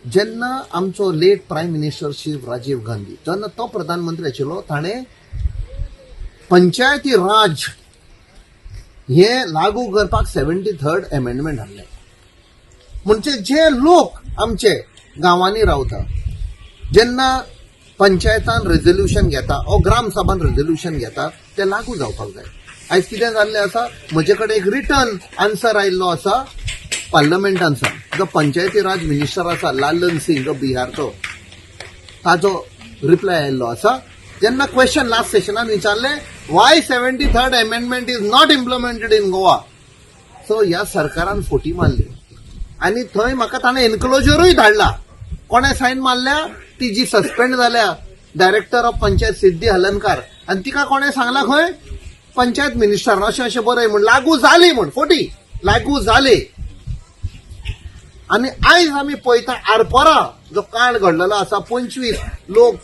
जेन्ना आमचो late prime minister Shri Rajiv Gandhi, जेन्ना तो प्रधानमंत्री आशिल्लो, ताणें पंचायती राज हे लागू करपाक 73rd amendment हाडलें. म्हणजे जे लोक आमचे गांवांनी रावता, जेन्ना पंचायतान रेजोल्युशन घेता ओ ग्रामसभान रेजोल्युशन घेता, ते लागू जावपाक जाय. आयज कितें जाल्लें आसा, म्हजे कडेन एक रिटर्न आन्सर आयिल्लो आसा पार्लमेंटानसान. जो पंचायती राज मिनिस्टर आसा लालन सिंग, जो बिहारचो, ताजो रिप्लाय आयिल्लो आसा. जेन्ना क्वेश्चन लास्ट सेशनान विचारलें, "Why 73rd amendment is not implemented in Goa?" So ह्या सरकारान फोटी मारली आनी थंय म्हाका ताणें एनक्लोजरूय धाडला. कोणें सायन मारल्या? ती जी सस्पेंड जाल्या डायरेक्टर ऑफ पंचायत सिद्धी हलनकार. आनी तिका कोणें सांगला खंय, पंचायत मिनिस्टरान अशें अशें बरय म्हूण, लागू जाली म्हूण. फोटी लागू जाली. आनी आयज आमी पळयता, आरपोरा जो कांड घडलेलो आसा, 25 लोक,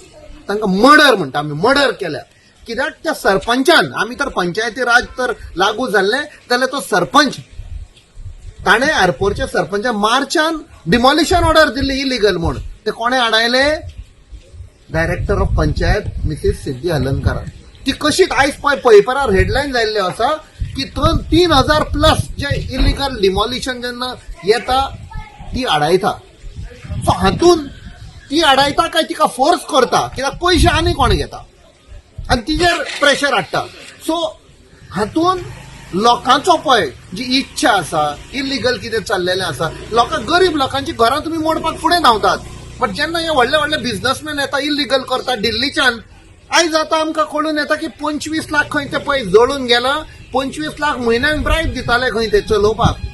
तांकां मर्डर म्हणटा आमी, मर्डर केल्या. कित्याक? त्या सरपंचान, आमी तर पंचायती राज तर लागू जाल्लें जाल्यार तो सरपंच, ताणें आरपोरच्या सरपंचान मार्चान डिमॉलिशन ऑर्डर दिल्ली इलिगल म्हूण. ते कोणें आडायले? Director of panchayat Mrs Siddhi हलनकारान. ती कशीच आयज पळय पेपरार हेडलायन जाल्ल्यो आसा की 3000 प्लस जे इलिगल डिमॉलिशन जेन्ना येता, ती आडायता. सो हातून ती आडायता काय तिका फोर्स करता? कित्याक पयशे आनी कोण घेता आनी तिजेर प्रेशर हाडटा. सो हातून लोकांचो पळय जी इच्छा आसा, इलिगल कितें चल्लेलें आसा, लोकांक, गरीब लोकांची घरां तुमी मोडपाक फुडें धांवतात. बट जेन्ना हे व्हडले व्हडले बिझनसमॅन येता, इलिगल करता दिल्लीच्यान, आयज आतां आमकां कळून येता की 25 लाख खंय ते पळय जळून गेला. 25 लाख म्हयन्याक ब्रायब दिताले खंय ते चलोवपाक.